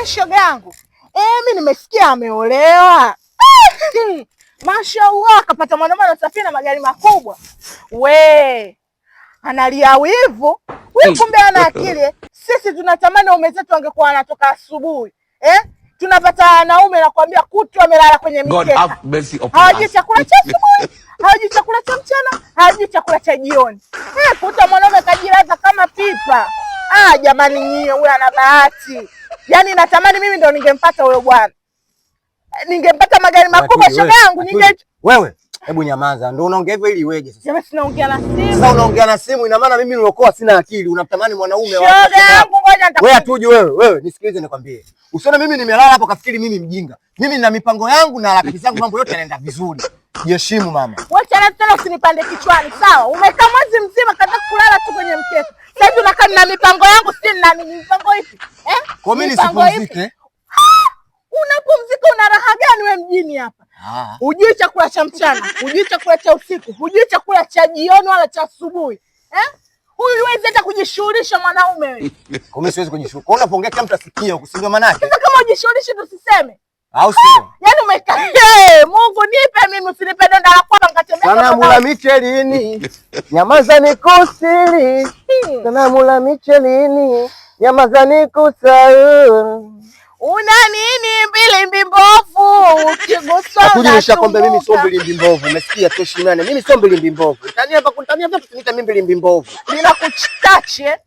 Shoga yangu, mi nimesikia ameolewa. Mashallah, akapata mwanaume anasafiri na magari makubwa. We analia wivu huyu, kumbe ana akili. Sisi tunatamani waume zetu wangekuwa wanatoka asubuhi, eh? Tunapata wanaume nakwambia, kutwa amelala kwenye God mikeka, have mercy upon hawajui us. chakula cha asubuhi, hawajui chakula cha mchana, hawajui chakula cha jioni. Kuta mwanaume kajilaza kama pipa. Ah, jamani nyie, huyo ana bahati. Yaani natamani mimi ndo ningempata huyo bwana, ningempata magari makubwa, Atuli, shoga wewe, yangu Atuli, ninge Wewe, hebu nyamaza. Ndio unaongea hivyo ili iweje sasa? Jamani, sinaongea na simu. Sasa unaongea na simu, ina maana mimi niliokoa sina akili. Unatamani mwanaume wa Shoga yangu, ngoja nitaku Wewe atuji wewe, nisikilize nikwambie. Usione mimi nimelala hapo kafikiri mimi mjinga. Mimi nina mipango yangu na harakati zangu, mambo yote yanaenda vizuri. Jiheshimu mama. Wacha tena usinipande kichwani, sawa? Umekaa mwezi mzima kaza kulala tu kwenye mkeka. Sasa hivi unakaa na mipango yangu, si nina mipango ipi? Eh? Kwa mimi Mipango ipi? nisipumzike. Unapumzika una raha gani wewe mjini hapa? Ah. Hujui chakula cha mchana, hujui chakula cha usiku, hujui chakula cha jioni wala cha asubuhi. Eh? Huyu huwezi hata kujishughulisha mwanaume wewe. Kwa mimi siwezi kujishughulisha. Kwa unapoongea kila mtu asikie huku, si ndio maana yake? Sasa kama ujishughulishi tusiseme. Au sio? Yaani umekaa, hey, Mungu nipe mimi usinipe donda la kwamba nikatembea Sanamu la Michelini, nyamaza nikusiri. Sanamu la Michelini, nyamaza nikusahau. Una nini mbilimbi mbovu ukiguswa Atuli, nishakwambia mimi sio unatumbuka. mbilimbi mbovu. Umesikia? Tuheshimiane. Mimi sio mbilimbi mbovu. Tania hapa kunitania vitu kuniita mimi mbilimbi mbovu. Bila kuchitachi eh?